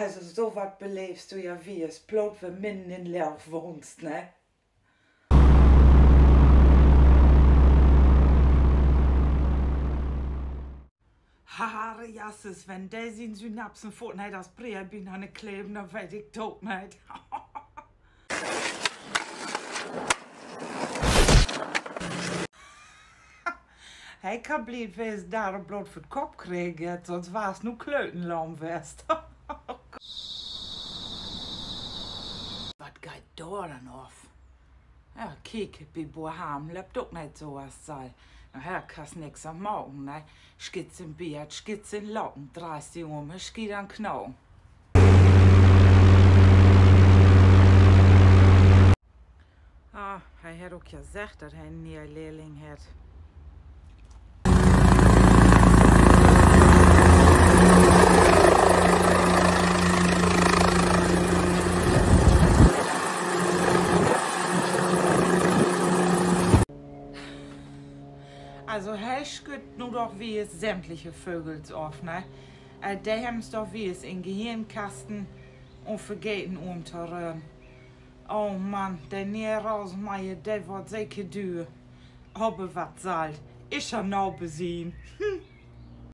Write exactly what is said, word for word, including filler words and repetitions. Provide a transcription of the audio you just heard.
Also, so wat beleevst du ja wiss bloot, wenn du midden in Loog wohnst, ne? Herrjesses, wenn de sien Synapsen foten hett as Breerbeen an de Kleven, denn weet ik dat ok neet. He kann blied wesen, dat he bloot vör 't Kopp kregen hett, sonst was nu klötenlahm west. Wat geiht dor denn of? Ja, kiek, bi Buur Harm löppt ok neet so as sall. Na ja, kannst nix an maken, ne? Schiet in Beert, schiet in Locken, dreihst di üm, he schiet an Knaken. Ah, he hett ok ja seggt, dat he en ne'en Lehrling hett. Also, he schütt nu doch wiss sämtliche Vögels of, ne? Äh, de hebbt s' doch wiss in Gehirnkasten un vergeten ümtoröhren. Oh Mann, de ne'e Rasenmäher, de word seker düer. Aver wat sall't, is ja nu besehn.